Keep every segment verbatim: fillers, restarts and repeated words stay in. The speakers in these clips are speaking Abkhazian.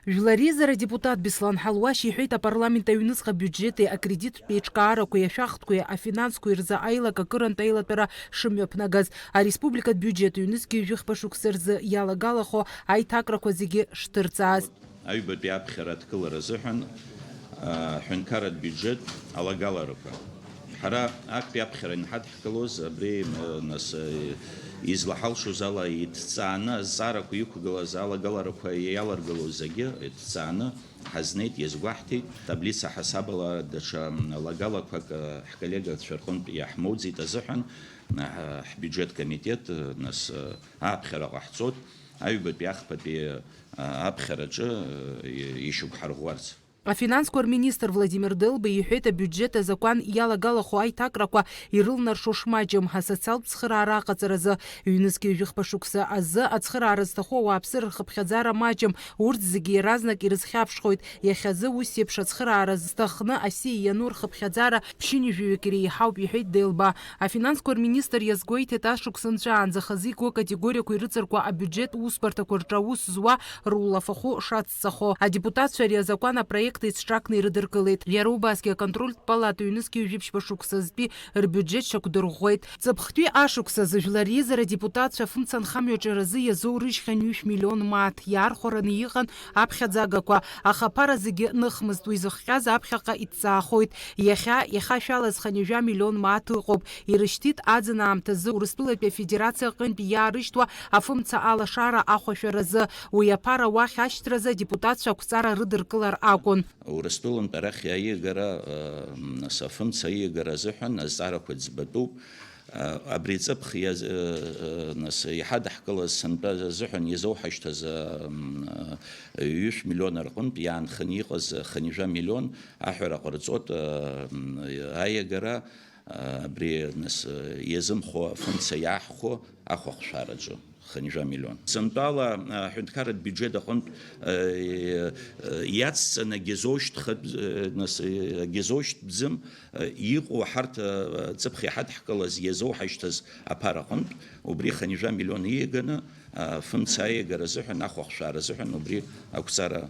Жәлар реизара адепутат Беслан Ҳалуашь иҳәеит, апарламент аҩныҵҟа абиуџьети акредиттә еиҿкаарақәеи ашәахтәқәеи афинансқәеи рзы аилак акырынтә аилатәара шымҩаԥнагаз, ареспубликатә биуџьет ҩнызқьи жәыхԥа шықәса рзы иалагалахо аиҭакрақәа зегьы шҭырҵааз. Аҩбатәи аԥхьара адкылара азыҳәан, а, аҳәынҭқарратә биуџьет алагаларақәа. Ҳара актәи аԥхьара инҳадҳкылоз, абри, м, нас, э, излаҳалшоз ала иҭҵааны азҵаарақәа иқәгылаз алагаларақәа иаларгылоз зегьы иҭҵааны ҳазнеит, иазгәаҳҭеит. Таблица ҳасабала даҽа, м, лагалақәак, э, ҳколлегацәа рҟынтә иаҳмоуӡеит азыҳәан, ҳ-, ҳбиуџьет комитет, э, нас, э, аԥхьара ҟаҳҵоит, аҩбатәи ахԥатәи, э, аԥхьараҿы, э, и-, ишьақәҳарӷәӷәарц. Афинансқәа рминистр Владимир Делба иҳәеит, абиуџьет азакәан иалагалахо аиҭакрақәа ирылнаршо шмаҷым асоциалтә цхыраара аҟаҵаразы. Ҩнызқьи жәыхԥа шықәса азы ацхыраара зҭаху ауааԥсыра рхыԥхьаӡара маҷым, урҭ зегьы иаразнак ирызхьаԥшхоит. Иахьазы ус еиԥш ацхыраара зҭахны асиа иану рхыԥхьаӡара ԥшьынҩажәаҩык иреиҳауп, иҳәеит Делба. Афинансқәа рминистр иазгәеиҭеит, ашықәс нҵәаанӡа хазы икуа категориақәа ирыҵаркуа абиуџьет усбарҭақәа рҿы аус зуа рулафахәы шацҵахо. Адепутатцәа ари азакәан апроект еицҿакны ирыдыркылеит. Иара убасгьы аконтрольтә палата ҩнызқьи жәиԥшьба шықәсазтәи рбиуџьет шьақәдырӷәӷәеит. Ҵыԥхтәи ашықәс азы Жәлар реизара адепутатцәа афымца анхамҩаҿаразы иазоурыжьхьан ҩышә миллион мааҭ. Иаархәараны иҟан аԥхьаӡагақәа, аха аԥара зегьы ныхмызт, уи зыхҟьаз аԥхьаҟа иҭҵаахоит. Иахьа, иахашәалаз хынҩажәа миллион мааҭ ыҟоуп. Ирышьҭит аӡын аамҭазы Урыстәылатәи Афедерациа аҟынтә иаарышьҭуа афымца алашара ахәашәаразы. Уи аԥара уахь ашьҭразы адепутатцәа ақәҵара рыдыркылар акәын. Урыстәылантә арахь аиагара, э, нас афымца аиагара азыҳәан азҵаарақәа ӡбатәуп. Э, абри ҵыԥх иаз-, э, э, нас иҳадаҳкылаз сынтәа азыҳәан иазоуҳашьҭаз, э, м, э, ҩышә миллион рҟынтә иаанханы иҟаз хынҩажәа миллион аҳәара ҟарҵоит, э, м, аиагара, э, абри нас, э, иазымхо афымца иааҳхәо ахәахшәараҿы. Хынҩажәа миллион. Сынтәала, а, аҳәынҭқарратә биуџьет аҟынтә, а, а, иацҵаны агьазоушьҭхатә, а, нас, а, агьазоушьҭтәӡам, а, иҟоу ҳарҭ, а, ҵыԥх иҳадҳкылаз, иазоуҳашьҭыз аԥара аҟынтә, убри хынҩажәа миллион ииаганы, а, фымца аиагара азыҳәан, ахәахшәара азыҳәан убри ақәҵара, а,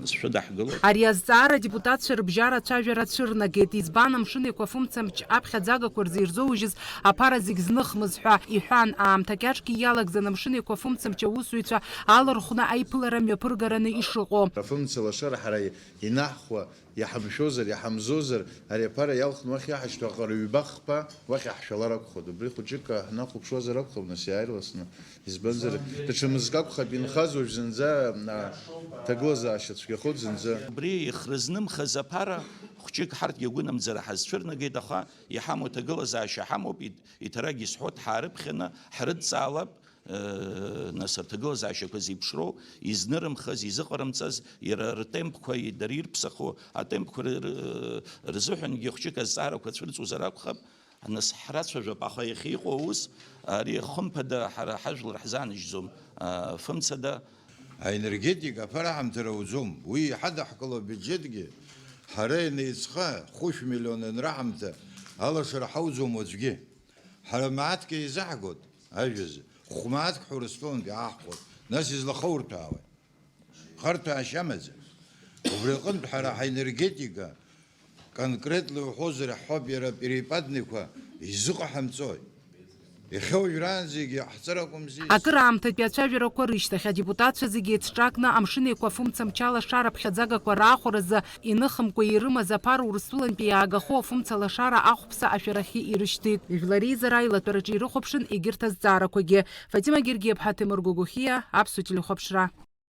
нас шәыдаҳгылоит. Ари азҵаара адепутатцәа рыбжьара ацәажәара цәырнагеит. Избан амшын еиқәа фымцамч аԥхьаӡагақәа рзы ирзоужьыз аԥара зегь зныхмыз ҳәа иҳәан, аамҭа кьаҿгьы иалагӡан амшын еиқәа фымцамч аусзуҩцәа алархәны аиԥылара мҩаԥыргараны ишыҟоу. Афымца лашара ҳара инаҳхуа, иҳамшәозар, иҳамзозар, ари аԥара иалхны уахь иаҳашьҭуа аҟара ҩба-хԥа уахь иаҳшәалар акәхоит. Убри хәыҷык ҳнахәаԥшуазар акәхап, нас иааирласны. Избанзар, даҽа мызк акәхап инхаз уажә зынӡа, а, ҭагылазаашьа цәгьахоит зынӡа. Убри ихрызнымхаз аԥара хәҷык ҳарҭгьы агәынамӡара ҳазцәырнагеит, аха иҳамоу аҭагылазаашьа ҳамоуп, ит-, иҭарагьы исҳәоит, ҳаарыԥхьаны ҳрыдҵаалап, э, нас, рҭагылазаашьақәа зеиԥшроу, изнырымхыз, изыҟарымҵаз, иара ртемпқәа, и-, дара ирԥсаху атемпқәа ры-, ры-, рзыҳәангьы хәҷык азҵаарақәа цәырҵуазар акәхап. Нас ҳрацәажәап, аха иахьа иҟоу аус, ари хымԥада ҳара ҳажәлар ҳзааныжьӡом, а, фымцада. Аенергетика аԥара ҳамҭар ауӡом, уи иҳадаҳкыло абиуџьетгьы ҳара ианеиҵҟа хәышә миллион анраҳамҭа алашара ҳауӡом аӡәгьы. Ҳара мааҭк еизаҳгоит ажәазы, хә-мааҭк ҳәа Урыстәылантәи ааҳхәоит, нас излахаурҭәаауеи? Харҭәаашьа амаӡам. Убри аҟынтә ҳара ҳаенергетика, конкретла иуҳәозар, иаҳҳәап, иара перепадникқәа изыҟаҳамҵои? Иахьа уажәраанӡагьы ҳҵара акәымзи. Акыраамҭатәи ацәажәарақәа рышьҭахь адепутатцәа зегьы еицҿакны амшын еиқәа фымцамч алашара ԥхьаӡагақәа раахәаразы иныхымкәа ирымаз аԥара Урыстәылантәи иаагахо афымца лашара ахәԥса ашәарахьы ирышьҭит. Жәлар реизара аилатәараҿы ирыхәаԥшын егьырҭ азҵаарақәагьы. Фатима Гергиаԥҳа, Ҭемыр Гогохиа, Аԥсуа телехәаԥшра.